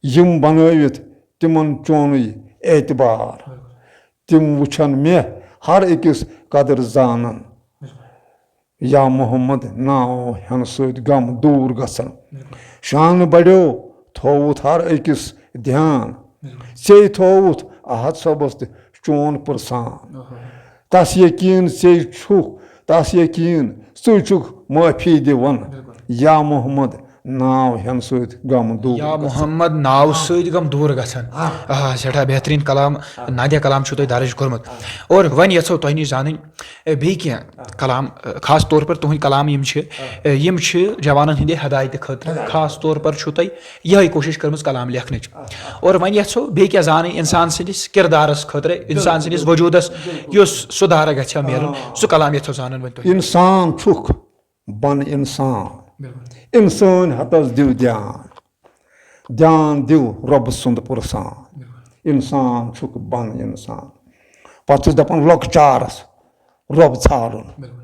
یِم بنٲوِتھ تِمن چونُے اعتبار۔ تِم وٕچھن مےٚ ہر أکِس قدر زانن۔ یا محمد ناو ہٮ۪نہٕ سۭتۍ غم دوٗر گژھن۔ شانہٕ بڑیو تھووُتھ ہر أکِس دھیان۔ ژے تھووُتھ احد صٲبس تہِ چون پرسان۔ تس یقیٖن ژے چھُکھ، تس یقیٖن ژٕ چھُکھ معٲفی دِوان۔ یا محمد ناو ہٮ۪نہٕ سۭتۍ غم دوٗر یا گژھن۔ محمد ناو سۭتۍ غم دوٗر گژھن۔ آ، سٮ۪ٹھاہ بہتریٖن کلام، نادیہ کلام چھُو تۄہہِ درٕج کوٚرمُت۔ اور وۄنۍ یژھو تۄہہِ نِش زانٕنۍ، اے، بیٚیہِ کینٛہہ کلام، اے، خاص طور پر تُہٕنٛدۍ کلام یِم چھِ، اے، یِم چھِ جوانن ہٕنٛدِ ہدایتہِ خٲطرٕ۔ خاص طور پر چھُو تۄہہِ یِہے کوٗشش کٔرمٕژ کلام لیکھنٕچ۔ اور وۄنۍ یژھو بیٚیہِ کینٛہہ زانٕنۍ انسان سٕنٛدِس کردارس خٲطرٕ، انسان سٕنٛدِس وجوٗدس یُس سُدھارٕ گژھِ ہا میلُن، سُہ کلام یژھو زانُن وۄنۍ تۄہہِ۔ انسان چھُکھ، بن انسان۔ بِلکُل۔ انسٲنۍ ہتس دِو دیان۔ دیان دِو رۄبہٕ سُنٛد پُرسان۔ بِلکُل۔ انسان چھُکھ، بن انسان۔ پتہٕ چھُس دپان لۄکچارس رۄب ژھانڈُن۔ بِلکُل۔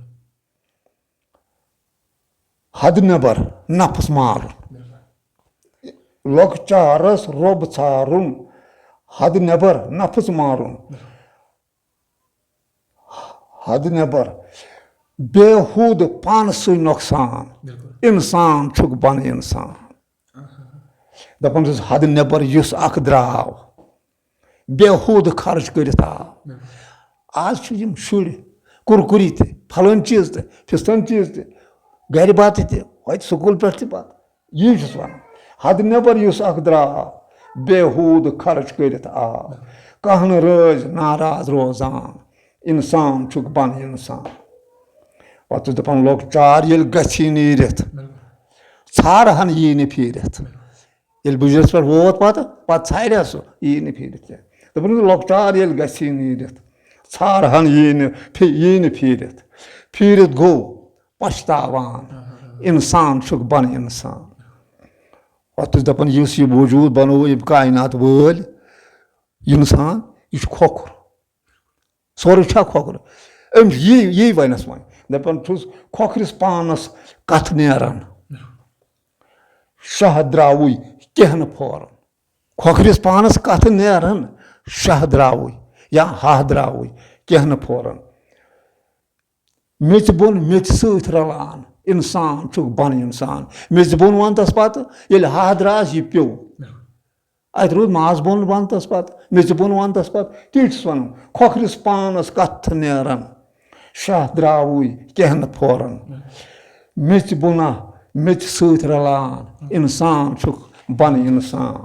حد نٮ۪بر نفس مارُن۔ بِلکُل۔ لۄکچارس رۄب ژھانڈُن، حد نٮ۪بر نفس مارُن۔ بِلکُل۔ حد نٮ۪بر، بیہوٗد پانسٕے نۄقصان۔ بِلکُل۔ انسان چھُکھ بن انسان۔ دپان چھُس، حد نٮ۪بر یُس اکھ درٛاو، بیہوٗد خرٕچ کٔرِتھ آو۔ بِلکُل۔ آز چھِ یِم شُرۍ، کُرکُری تہِ، پھلٲنۍ چیٖز تہِ، فِستٲنۍ چیٖز تہِ، گرِ بَتہٕ تہِ، ہوٚتہِ سکوٗل پٮ۪ٹھ تہِ بَتہٕ۔ یی چھُس وَنان۔ حد نٮ۪بر یُس اکھ درٛاو، بے ہوٗد خرٕچ کٔرِتھ آو۔ کانٛہہ نہٕ رٲزۍ ناراض روزان، اِنسان چھُکھ بَن اِنسان۔ پَتہٕ چھُس دَپان، لۄکچار ییٚلہِ گژھی نیٖرِتھ، ژھانٛڈ ہن یی نہٕ پھیٖرِتھ۔ ییٚلہِ بُجرَس پٮ۪ٹھ ووت پَتہٕ، پَتہٕ ژھانٛڈیا سُہ، یی نہٕ پھیٖرِتھ کینٛہہ۔ دوٚپُن، لۄکچار ییٚلہِ گژھی نیٖرِتھ، ژھانٛڈ ہن یی نہٕ پھِ-، یی نہٕ پھیٖرِتھ۔ پھیٖرِتھ گوٚو پَشتاوان، اِنسان چھُکھ بَن اِنسان۔ پَتہٕ چھُس دَپان، یُس یہِ وجوٗد بَنوو أمۍ کاینات وٲلۍ، اِنسان، یہِ چھُ کھوکھُر۔ سورُے چھا کھوکھُر؟ أمِس یی، یی وَنٮ۪س وۄنۍ۔ دَپان چھُس، کھوکھرِس پانَس کَتھٕ نیران۔ شاہ درٛاوٕے کینٛہہ نہٕ پھوران۔ کھوکھرِس پانَس کَتھٕ نیران، شاہ درٛاوٕے یا ہاہ درٛاوٕے کینٛہہ نہٕ پھوران۔ میٚژِ بۄن میٚژِ سۭتۍ رَلان، اِنسان چھُکھ بَن اِنسان۔ میٚژِ بۄن وَنتَس پَتہٕ، ییٚلہِ ہاہ درٛاس، یہِ پیوٚو۔ اَتہِ روٗد ماز بۄن وَنتَس پَتہٕ، میٚژِ بۄن وَنتَس پَتہٕ، تی چھُس وَنان، کھۄکھرِس پانَس کَتھٕ نیران، شاہ درٛاوٕے کینٛہہ نہٕ پھوران۔ میٚژِ بۄنہ میٚژِ سۭتۍ رَلان، اِنسان چھُکھ بَن اِنسان۔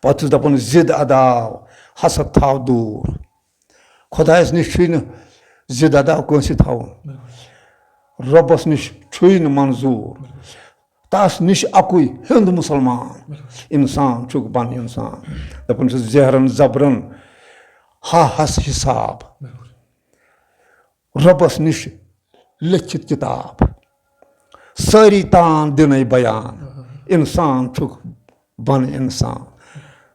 پَتہٕ چھُس دَپان، ضِد اَداو، حسد تھاو دوٗر۔ خۄدایَس نِش چھُے نہٕ ضِد اَداو کٲنٛسہِ تھاوُن۔ رۄبَس نِش چھُے نہٕ منظوٗر۔ تَس نِش اَکُے ہیوٚنٛد مُسلمان۔ اِنسان چھُکھ بَن اِنسان۔ دَپان چھُس، زیہرَن زَبرَن ہا ہَس حِساب۔ رۄبَس نِش لیٚکھِتھ کِتاب۔ سٲری تان دِنَے بیان۔ اِنسان چھُکھ بَن اِنسان۔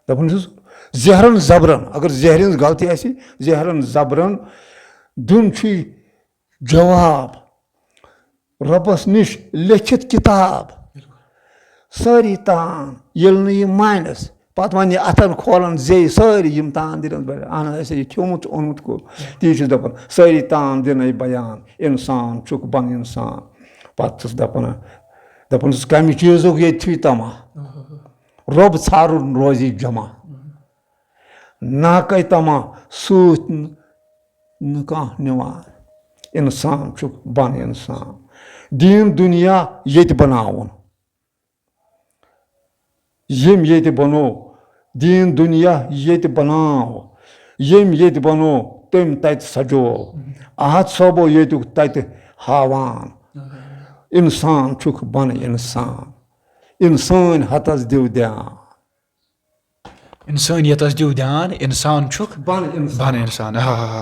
دَپان چھُس، زیہرَن زَبرَن، اگر زیہرِ ہٕنٛز غلطی آسہِ، زیہرَن زَبرَن دیُن چھُے جواب۔ رۄبَس نِش لیٚکھِتھ کِتاب۔ سٲری تان ییٚلہِ نہٕ یہِ مانٮ۪س، پَتہٕ وَنہِ یہِ اَتھَن کھولَن زیٚیہِ سٲری یِم تان دِنَس بَڑِ۔ اَہَن حظ، اَسہِ یہِ کھیوٚمُت چھُ اوٚنمُت کوٚت؟ تی چھُس دَپان، سٲری تان دِنَے بیان، اِنسان چھُکھ بَن اِنسان۔ پَتہٕ چھُس دَپان، دَپان چھُس، کَمہِ چیٖزُک ییٚتہِ چھُے تَما؟ رۄب ژھارُن روزِ جمع۔ ناکَے تَما سۭتۍ نہٕ، نہٕ کانٛہہ نِوان۔ اِنسان چھُکھ بَن اِنسان۔ دیٖن دُنیا ییٚتہِ بَناوُن۔ ییٚمۍ ییٚتہِ بَنو دیٖن دُنیا ییٚتہِ بَناو، ییٚمۍ ییٚتہِ بَنو تٔمۍ تَتہِ سَجو۔ احد صٲبو ییٚتیُک تَتہِ ہاوان۔ اِنسان چھُکھ بَن اِنسان۔ اِنسٲنۍ ہَتَس دِو دھیان۔ اِنسٲنیتَس دِو دھیان، اِنسان چھُکھ بَن اِنسان۔ بَن اِنسان۔ آ، آ، آ۔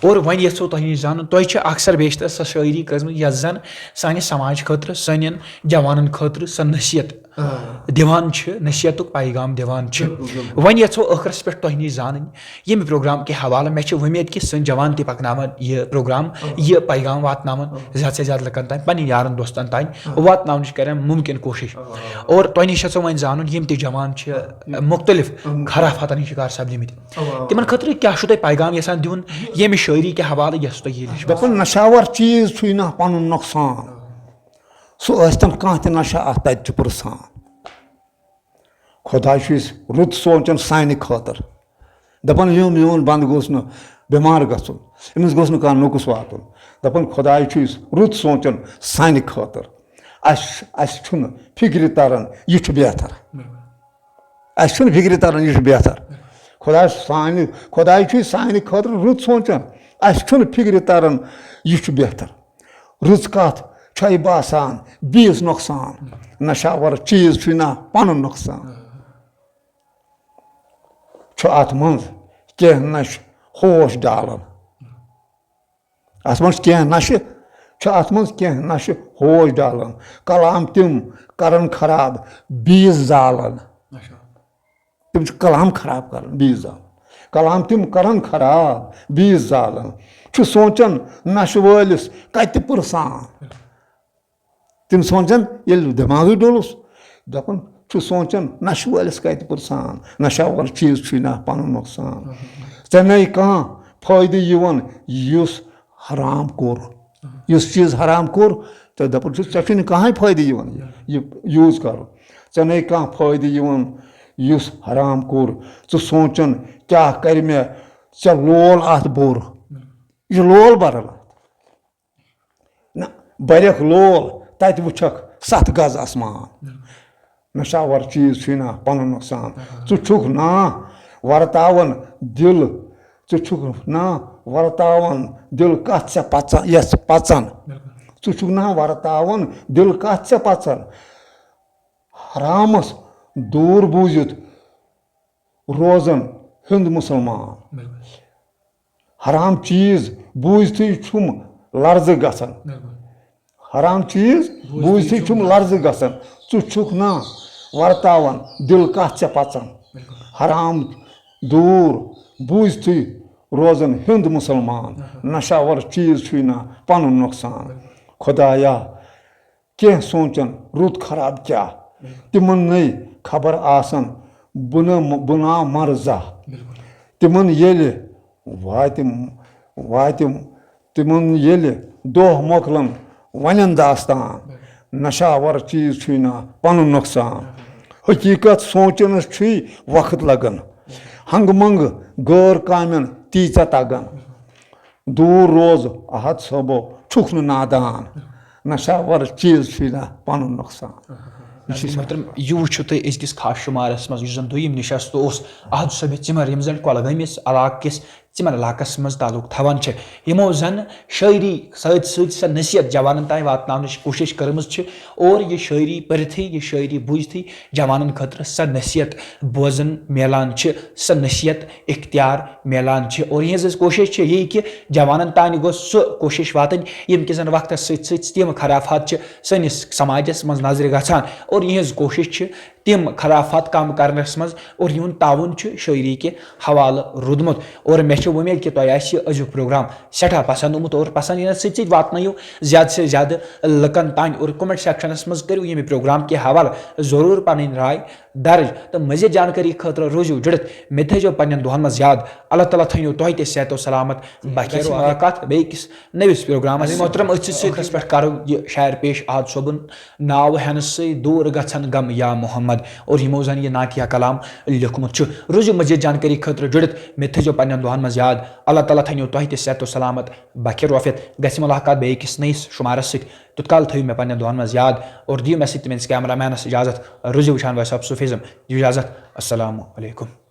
اور وۄنۍ یَژھو تۄہہِ نِش زانُن، تۄہہِ چھِ اکثر بیشتر سۄ شٲعری کٔرمٕژ یَتھ زَن سانہِ سماج خٲطرٕ، سانٮ۪ن جوانَن خٲطرٕ سۄ نصیحت آ۔ دِوان چھِ، نصیحتُک پیغام دِوان چھِ۔ بِلکُل، بِلکُل۔ وۄنۍ یَژھو ٲخرَس پٮ۪ٹھ تۄہہِ نِش زانٕنۍ، ییٚمہِ پروگرام کہِ حوالہٕ، مےٚ چھِ وۄمید کہِ سٲنۍ جوان تہِ پَکناوَن یہِ پروگرام، آ۔ یہِ پیغام واتناوَن آ۔ زیادٕ سے زیادٕ لُکَن تام، پنٕنۍ یارَن دوستَن تام آ۔ واتناونٕچ کَرن مُمکِن کوٗشِش۔ آ، آ، آ۔ اور تۄہہِ نِش یَژھو وۄنۍ زانُن، یِم تہِ جوان چھِ آ۔ مُختلف آ۔ خرافاتَن ہِنٛدۍ شِکار سَپدِمٕتۍ، آ، آ۔ تِمَن خٲطرٕ کیٛاہ چھُو تۄہہِ پیغام یَژھان دیُن، ییٚمہِ شٲعری کہِ حوالہٕ یۄس تۄہہِ یہِ لیٚچھمٕژ؟ دَپان، نشاور چیٖز چھُے نہ پَنُن نۄقصان۔ سُہ ٲسۍتَن کانٛہہ تہِ نشہ، اَتھ تَتہِ چھُ پرٛژھان۔ خۄداے چھُ اَسہِ رُت سونٛچان سانہِ خٲطرٕ۔ دَپان، یہِ میون بنٛدٕ گوٚژھ نہٕ بٮ۪مار گژھُن، أمِس گوٚژھ نہٕ کانٛہہ نۄقُص واتُن۔ دَپان، خۄداے چھُ اَسہِ رُت سونٛچان سانہِ خٲطرٕ۔ اَسہِ، اَسہِ چھُنہٕ فِکرِ تَران، یہِ چھُ بہتر۔ اَسہِ چھُنہٕ فِکرِ تَران، یہِ چھُ بہتر۔ خۄداے سانہِ، خۄداے چھُ سانہِ خٲطرٕ رُت سونٛچان۔ اَسہِ چھُنہٕ فِکرِ تَران، یہِ چھُ بہتر۔ رٕژ کَتھ چھۄے باسان بیٚیِس نۄقصان۔ نشاور چیٖز چھُے نہ پَنُن نۄقصان۔ چھُ اَتھ منٛز کینٛہہ نَشہٕ ہوش ڈالان۔ اَتھ منٛز کینٛہہ نَشہٕ، چھُ اَتھ منٛز کینٛہہ نَشہٕ ہوش ڈالان۔ کلام تِم کرن خراب، بیٚیِس زالن۔ اچھا۔ تِم چھِ کلام خراب کران، بیٚیِس زالان۔ کلام تِم کرن خراب، بیٚیِس زالان۔ چھُ سونٛچان نَشہٕ وٲلِس کَتہِ پٕرسان۔ تِم سونٛچان، ییٚلہِ دٮ۪ماغٕے ڈوٚلُس، دَپان چھُ سونٛچان، نَشہٕ وٲلِس کَتہِ پٕرٛژھان؟ نَشہٕ آور چیٖز چھُے نہ پَنُن نۄقصان۔ ژےٚ نَے کانٛہہ فٲیدٕ یِوان، یُس حرام کوٚر۔ یُس چیٖز حرام کوٚر، تہٕ دَپان چھُس، ژےٚ چھُے نہٕ کانٛہہ فٲیدٕ یِوان یہِ، یہِ یوٗز کَرُن۔ ژےٚ نَے کانٛہہ فٲیدٕ یِوان، یُس حرام کوٚر۔ ژٕ سونٛچان، کیٛاہ کَرِ مےٚ؟ ژےٚ لول اَتھ بوٚر۔ یہِ چھُ لول بران اَتھ۔ نہ، بَرٮ۪کھ لول، تَتہِ وٕچھکھ ستھ گز آسمان۔ نشاور چیز چھُے نہ پنُن نۄقصان۔ ژٕ چھُکھ نہ ورتاوان دِل، ژٕ چھُکھ نہ ورتاوان دِل کتھ ژےٚ پژان، یۄس پژان۔ ژٕ چھُکھ نہ ورتاوان دِل کتھ ژےٚ پژان۔ حرامس دوٗر بوٗزِتھ روزن ہیوٚند مُسلمان۔ حرام چیز بوٗزتھٕے چھُم لرزٕ گژھان۔ حرام چیز بوٗزتھٕے چھُم لرزٕ گژھان۔ ژٕ چھُکھ نا ورتاوان دِل کتھ ژےٚ پژان۔ حرام دوٗر بوٗزتھٕے روزن ہیوٚند مُسلمان۔ نشاور چیز چھُے نا پنُن نۄقصان۔ خدایا، کینٛہہ سونٛچن رُت خراب کیٛاہ۔ تِمن نٔے خبر آسن بُنہٕ، بُناو مرزا۔ تِمن ییٚلہِ واتہِ، واتہِ، تِمن ییٚلہِ دۄہ مۄکلن ونن داستان۔ نشاور چیز چھُے نہ پنُن نۄقصان۔ حقیقت سونٛچنس چھُے وقت لگان۔ ہنگہٕ منگہٕ غٲر کامٮ۪ن تیٖژاہ تگان۔ دوٗر روز احد صٲبو، چھُکھ نہٕ نادان۔ نشاور چیز چھُے نہ پنُن نۄقصان۔ یہِ چھُ محترم، یہِ وٕچھِو تُہۍ أزکِس خاص شُمارس منٛز، یُس زن دوٚیِم نشست اوس احد صٲبِ ژِمر، یِم زن کۄلگٲمِس علاقہٕ کِس ژِمر علاقس منٛز تعلق تھاوان چھِ، یِمو زن شٲعری سۭتۍ سۭتۍ سۄ نصیحت جوانن تام واتناونٕچ کوٗشش کٔرمٕژ چھِ، اور یہِ شٲعری پٔرتھٕے، یہِ شٲعری بوٗزتھٕے جوانن خٲطرٕ سۄ نصیحت بوزن میلان چھِ، سۄ نصیحت اختیار میلان چھِ۔ اور یِہنٛز کوٗشش چھِ یی کہِ جوانن تانۍ گوٚژھ سُہ کوٗشش واتٕنۍ، ییٚمہِ کہِ زن وقتس سۭتۍ سۭتۍ تِم خرافات چھِ سٲنِس سماجس منٛز نظرِ گژھان، اور یِہنٛز کوٗشش چھِ تِم خرافات کم کرنس منٛز، اور یِہُنٛد تعاوُن چھُ شٲعری کہِ حوالہٕ روٗدمُت۔ اور مےٚ چھِ وۄمید کہِ تۄہہِ آسہِ یہِ أزیُک پروگرام سٮ۪ٹھاہ پسنٛد آمُت، اور پسنٛد یِنس سۭتۍ سۭتۍ واتنٲیِو زیادٕ سے زیادٕ لُکن تانۍ، اور comment sectionس منٛز کٔرِو ییٚمہِ پروگرام کہِ حوالہٕ ضروٗر پنٕنۍ راے درج۔ تہٕ مزید جانکٲری خٲطرٕ روٗزِو جُڑِتھ، مےٚ تھٲیزیو پننٮ۪ن دۄہن منٛز یاد۔ اللہ تعالیٰ تھٲینو تۄہہِ تہِ صحت و سلامت۔ باقی گژھِ مُلاقات بیٚیہِ أکِس نٔوِس پروگرامس۔ محترم، أتھۍ سۭتۍ سۭتۍ پٮ۪ٹھ کرو یہِ شاعر پیش احد صٲبُن ناو ہٮ۪نہٕ سۭتۍ دوٗر گژھن غم یا محمد، اور یِمو زن یہِ نعتیہ کلام لیوٚکھمُت چھُ۔ روٗزِو مزید جانکٲری خٲطرٕ جُڑِتھ، مےٚ تھٲیزیو پننٮ۪ن دۄہن منٛز یاد۔ اللہ تعالیٰ تھٲینو تۄہہِ تہِ صحت و سلامت۔ بخیر وافیت۔ گژھِ مُلاقات بیٚیہِ أکِس نٔیِس شُمارس سۭتۍ۔ تیوٗت کال تھٲیِو مےٚ پننٮ۪ن دۄہن منٛز یاد اور دِیِو مےٚ سۭتۍ تِمن cameramanس اجازت۔ روٗزِو وٕچھان Voice of Sufism۔ دِیِو اجازت۔ السلام علیکم۔